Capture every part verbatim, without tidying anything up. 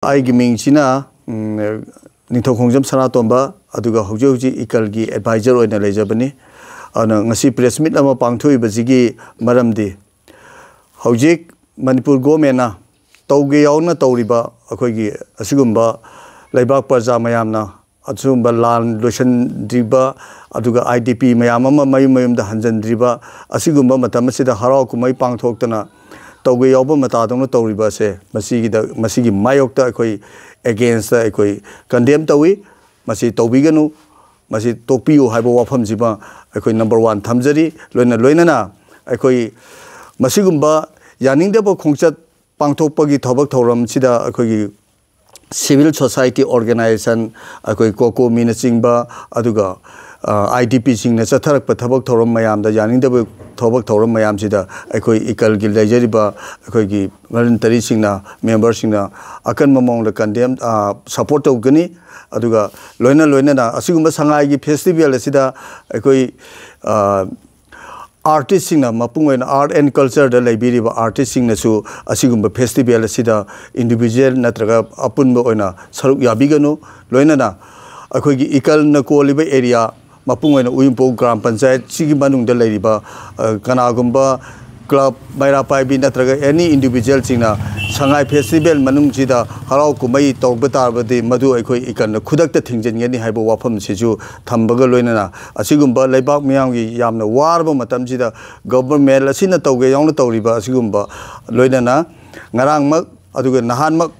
ꯑꯩꯒꯤ ꯃꯤꯡꯁꯤꯅ ꯎꯝ, ꯅꯤꯡꯊꯧ ꯈꯣꯡꯖꯝ ꯁꯅꯥꯇꯣꯝꯕ, ꯑꯗꯨꯒ ꯍꯧꯖꯤꯛ ꯍꯧꯖꯤꯛ ꯏꯀꯜꯒꯤ ꯑꯦꯗꯚꯥꯏꯖꯔ ꯑꯣꯏꯅ ꯂꯩꯖꯕꯅꯤ꯫ ꯑꯗꯨꯅ ꯉꯁꯤ ꯄ꯭ꯔꯦꯁ ꯃꯤꯠ ꯑꯃ ꯄꯥꯡꯊꯣꯛꯏꯕꯁꯤꯒꯤ ꯃꯔꯝꯗꯤ, ꯍꯧꯖꯤꯛ ꯃꯅꯤꯄꯨꯔ ꯒꯣꯔꯃꯦꯟꯅ ꯇꯧꯒꯦ ꯌꯥꯎꯅ ꯇꯧꯔꯤꯕ ꯑꯩꯈꯣꯏꯒꯤ ꯑꯁꯤꯒꯨꯝꯕ ꯂꯩꯕꯥꯛ ꯄ꯭ꯔꯖꯥ ꯃꯌꯥꯝꯅ ꯑꯁꯤꯒꯨꯝꯕ ꯂꯥꯟ ꯂꯣꯏꯁꯤꯟꯗ꯭ꯔꯤꯕ, ꯑꯗꯨꯒ ꯑꯥꯏ ꯗꯤ ꯄꯤ ꯃꯌꯥꯝ ꯑꯃ ꯃꯌꯨꯝ ꯃꯌꯨꯝꯗ ꯍꯟꯖꯤꯟꯗ꯭ꯔꯤꯕ, ꯑꯁꯤꯒꯨꯝꯕ ꯃꯇꯝ ꯑꯁꯤꯗ ꯍꯔꯥꯎ ꯀꯨꯝꯍꯩ ꯄꯥꯡꯊꯣꯛꯇꯅ ꯇꯧꯒꯦ ꯌꯥꯎꯕ ꯃꯇꯥꯗꯧꯅ ꯇꯧꯔꯤꯕ ꯑꯁꯦ, ꯃꯁꯤꯒꯤꯗ, ꯃꯁꯤꯒꯤ ꯃꯥꯌꯣꯛꯇ ꯑꯩꯈꯣꯏ ꯑꯦꯒꯦꯟꯁꯇ ꯑꯩꯈꯣꯏ ꯀꯟꯗꯦꯝ ꯇꯧꯏ꯫ ꯃꯁꯤ ꯇꯧꯕꯤꯒꯅꯨ, ꯃꯁꯤ ꯇꯣꯛꯄꯤꯌꯨ ꯍꯥꯏꯕ ꯋꯥꯐꯝꯁꯤꯃ ꯑꯩꯈꯣꯏ ꯅꯝꯕꯔ ꯋꯥꯟ ꯊꯝꯖꯔꯤ꯫ ꯂꯣꯏꯅ ꯂꯣꯏꯅꯅ ꯑꯩꯈꯣꯏ ꯃꯁꯤꯒꯨꯝꯕ ꯌꯥꯅꯤꯡꯗꯕ ꯈꯣꯡꯆꯠ ꯄꯥꯡꯊꯣꯛꯄꯒꯤ ꯊꯕꯛ ꯊꯧꯔꯝꯁꯤꯗ ꯑꯩꯈꯣꯏꯒꯤ ꯁꯤꯚꯤꯜ ꯁꯣꯁꯥꯏꯇꯤ ꯑꯣꯔꯒꯅꯥꯏꯖꯦꯁꯟ, ꯑꯩꯈꯣꯏ ꯀꯣꯀꯣꯃꯤꯅꯆꯤꯡꯕ, ꯑꯗꯨꯒ ꯑꯥꯏ ꯗꯤ ꯄꯤꯁꯤꯡꯅ ꯆꯠꯊꯔꯛꯄ ꯊꯕꯛ ꯊꯧꯔꯝ ꯃꯌꯥꯝꯗ, ꯌꯥꯅꯤꯡꯗꯕ ꯊꯕꯛ ꯊꯧꯔꯝ ꯃꯌꯥꯝꯁꯤꯗ ꯑꯩꯈꯣꯏ ꯏꯀꯜꯒꯤ ꯂꯩꯖꯔꯤꯕ ꯑꯩꯈꯣꯏꯒꯤ ꯚꯣꯂꯨꯟꯇꯔꯤꯁꯤꯡꯅ, ꯃꯦꯝꯕꯔꯁꯤꯡꯅ ꯑꯀꯟꯕ ꯃꯑꯣꯡꯗ ꯀꯟꯗꯦꯝ, ꯁꯄꯣꯔꯠ ꯇꯧꯒꯅꯤ꯫ ꯑꯗꯨꯒ ꯂꯣꯏꯅ ꯂꯣꯏꯅꯅ ꯑꯁꯤꯒꯨꯝꯕ ꯁꯉꯥꯏꯒꯤ ꯐꯦꯁꯇꯤꯚꯦꯜ ꯑꯁꯤꯗ ꯑꯩꯈꯣꯏ ꯑꯥꯔꯇꯤꯁꯁꯤꯡꯅ, ꯃꯄꯨꯡ ꯑꯣꯏꯅ ꯑꯥꯔꯠ ꯑꯦꯟ ꯀꯜꯆꯔꯗ ꯂꯩꯕꯤꯔꯤꯕ ꯑꯥꯔꯇꯤꯁꯁꯤꯡꯅꯁꯨ ꯑꯁꯤꯒꯨꯝꯕ ꯐꯦꯁꯇꯤꯚꯦꯜ ꯑꯁꯤꯗ ꯏꯟꯗꯤꯚꯤꯖꯨꯋꯦꯜ ꯅꯠꯇ꯭ꯔꯒ ꯑꯄꯨꯟꯕ ꯑꯣꯏꯅ ꯁꯔꯨꯛ ꯌꯥꯕꯤꯒꯅꯨ꯫ ꯂꯣꯏꯅꯅ ꯑꯩꯈꯣꯏꯒꯤ ꯏꯀꯜꯅ ꯀꯣꯜꯂꯤꯕ ꯑꯦꯔꯤꯌꯥ, ꯃꯄꯨꯡ ꯑꯣꯏꯅ ꯎꯌꯨꯝꯄꯣꯛ ꯒ꯭ꯔꯥꯝ ꯄꯟꯆꯥꯌꯠꯁꯤꯒꯤ ꯃꯅꯨꯡꯗ ꯂꯩꯔꯤꯕ, ꯑ, ꯀꯅꯥꯒꯨꯝꯕ ꯀ꯭ꯂꯕ, ꯃꯩꯔꯥ ꯄꯥꯏꯕꯤ ꯅꯠꯇ꯭ꯔꯒ ꯑꯦꯅꯤ ꯏꯟꯗꯤꯚꯤꯖꯨꯋꯦꯜꯁꯤꯡꯅ ꯁꯉꯥꯏ ꯐꯦꯁꯇꯤꯚꯦꯜ ꯃꯅꯨꯡꯁꯤꯗ ꯍꯔꯥꯎ ꯀꯨꯝꯍꯩ ꯇꯧꯔꯛꯄ ꯇꯥꯔꯕꯗꯤ, ꯃꯗꯨ ꯑꯩꯈꯣꯏ ꯏꯀꯜꯅ ꯈꯨꯗꯛꯇ ꯊꯤꯡꯖꯤꯟꯒꯅꯤ ꯍꯥꯏꯕ ꯋꯥꯐꯝꯁꯤꯁꯨ ꯊꯝꯕꯒ ꯂꯣꯏꯅꯅ, ꯑꯁꯤꯒꯨꯝꯕ ꯂꯩꯕꯥꯛ ꯃꯤꯌꯥꯝꯒꯤ ꯌꯥꯝꯅ ꯋꯥꯔꯕ ꯃꯇꯝꯁꯤꯗ ꯒꯣꯚꯔꯟꯃꯦꯟ ꯑꯁꯤꯅ ꯇꯧꯒꯦ ꯌꯥꯎꯅ ꯇꯧꯔꯤꯕ ꯑꯁꯤꯒꯨꯝꯕ, ꯂꯣꯏꯅꯅ ꯉꯔꯥꯡꯃꯛ ꯑꯗꯨꯒ ꯅꯍꯥꯟꯃꯛ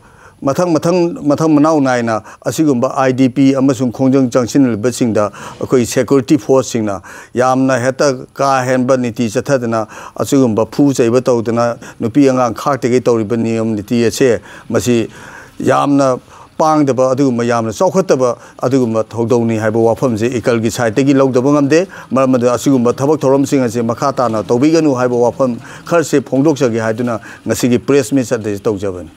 ꯃꯊꯪ ꯃꯊꯪ ꯃꯊꯪ ꯃꯅꯥꯎ ꯅꯥꯏꯅ ꯑꯁꯤꯒꯨꯝꯕ ꯑꯥꯏ ꯗꯤ ꯄꯤ ꯑꯃꯁꯨꯡ ꯈꯣꯡꯖꯪ ꯆꯪꯁꯤꯟꯂꯤꯕꯁꯤꯡꯗ ꯑꯩꯈꯣꯏ ꯁꯦꯀ꯭ꯌꯨꯔꯤꯇꯤ ꯐꯣꯔꯁꯁꯤꯡꯅ ꯌꯥꯝꯅ ꯍꯦꯛꯇ ꯀꯥ ꯍꯦꯟꯕ ꯅꯤꯇꯤ ꯆꯠꯊꯗꯅ, ꯑꯁꯤꯒꯨꯝꯕ ꯐꯨ ꯆꯩꯕ ꯇꯧꯗꯅ, ꯅꯨꯄꯤ ꯑꯉꯥꯡ ꯈꯥꯛꯇꯒꯩ ꯇꯧꯔꯤꯕ ꯅꯤꯌꯝ ꯅꯤꯇꯤ ꯑꯁꯦ, ꯃꯁꯤ ꯌꯥꯝꯅ ꯄꯥꯡꯗꯕ, ꯑꯗꯨꯒꯨꯝꯕ ꯌꯥꯝꯅ ꯆꯥꯎꯈꯠꯇꯕ ꯑꯗꯨꯒꯨꯝꯕ ꯊꯧꯗꯧꯅꯤ ꯍꯥꯏꯕ ꯋꯥꯐꯝꯁꯦ ꯏꯀꯜꯒꯤ ꯁꯥꯏꯠꯇꯒꯤ ꯂꯧꯗꯕ ꯉꯝꯗꯦ꯫ ꯃꯔꯝ ꯑꯗꯨꯅ ꯑꯁꯤꯒꯨꯝꯕ ꯊꯕꯛ ꯊꯧꯔꯝꯁꯤꯡ ꯑꯁꯦ ꯃꯈꯥ ꯇꯥꯅ ꯇꯧꯕꯤꯒꯅꯨ ꯍꯥꯏꯕ ꯋꯥꯐꯝ ꯈꯔꯁꯦ ꯐꯣꯡꯗꯣꯛꯆꯒꯦ ꯍꯥꯏꯗꯨꯅ ꯉꯁꯤꯒꯤ ꯄ꯭ꯔꯦꯁ ꯃꯤꯠ ꯑꯁꯤ ꯇꯧꯖꯕꯅꯤ꯫